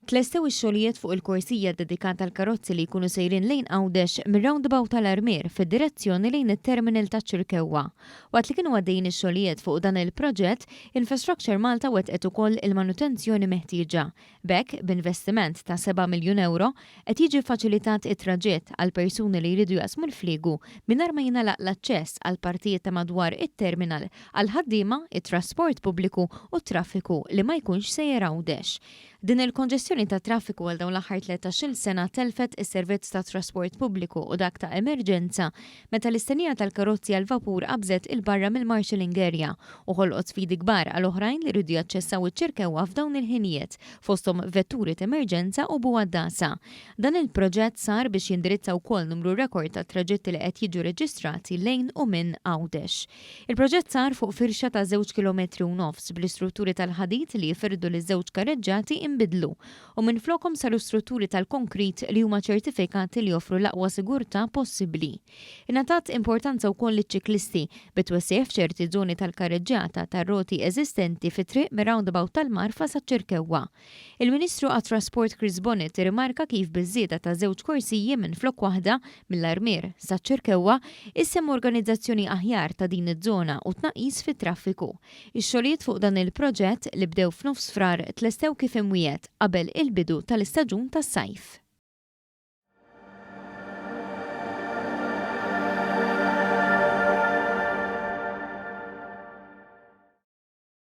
Tlestew ix-xogħlijiet fuq il-korsija ddedikata għall-karozzi li jkunu sejrin lejn Għawdex mir-roundabout tal-Armier fid-direzzjoni lejn it-terminal taċ-Ċirkewwa. Waqt li kienu għaddejjin ix-xogħlijiet fuq dan il-proġett, Infrastructure Malta wettqet ukoll il-manutenzjoni meħtieġa. B'hekk, b'investiment ta' seba' miljun ewro, qed jiġi ffaċilitat it-traġitt għal persuni li jridu jaqsmu l-fliegu mingħajr ma jingħalaq l-aċċess għall-partijiet ta' madwar it-terminal għall-ħaddiema, it-trasport pubbliku u t-traffiku li ma jkunx sejjer Għawdex. Din il-konġestjoni tat-traffiku għal dawn l-aħħar 13-il sena tellfet is-servizz tat-trasport pubbliku u dak ta' emerġenza meta l-istennija tal-karozzi għall-vapur qabżet 'il barra mill-marshalling area u ħolqot sfidi kbar għal oħrajn li riedu jaċċessaw iċ-Ċirkewwa f'dawn il-ħinijiet, fosthom vetturi t'emerġenza u bugħaddasa. Dan il-proġett sar biex jindirizza wkoll numru rekord ta' traġitti li qed jiġu reġistrati lejn u minn Għawdex. Il-proġett sar fuq firxa ta' żewġ kilometri u nofs, bl-istrutturi tal-ħadid li jifirdu liż-żewġ kareġġati inbidlu u minflokhom saru strutturi tal-konkrit li huma ċertifikati li joffru l-aqwa sigurtà possibbli. Ingħatat importanza wkoll liċ-ċiklisti, bi twessigħ f'ċerti żoni tal-kareġġata tar-roti eżistenti fit-triq mir-roundabout tal-Marfa saċ-Ċirkewwa. Il-Ministru għat-Trasport Chris Bonett irrimarka kif biż-żieda ta' żewġ korsiji minflok waħda, mill-Armier saċ-Ċirkewwa, issa hemm organizzazzjoni aħjar ta' din iż-żona u tnaqqis fit-traffiku. Ix-xogħlijiet fuq dan il-proġett, li bdew f'nofs Frar, tlestew kif imwiegħed, qabel il-bidu tal-istaġun tas-sajf.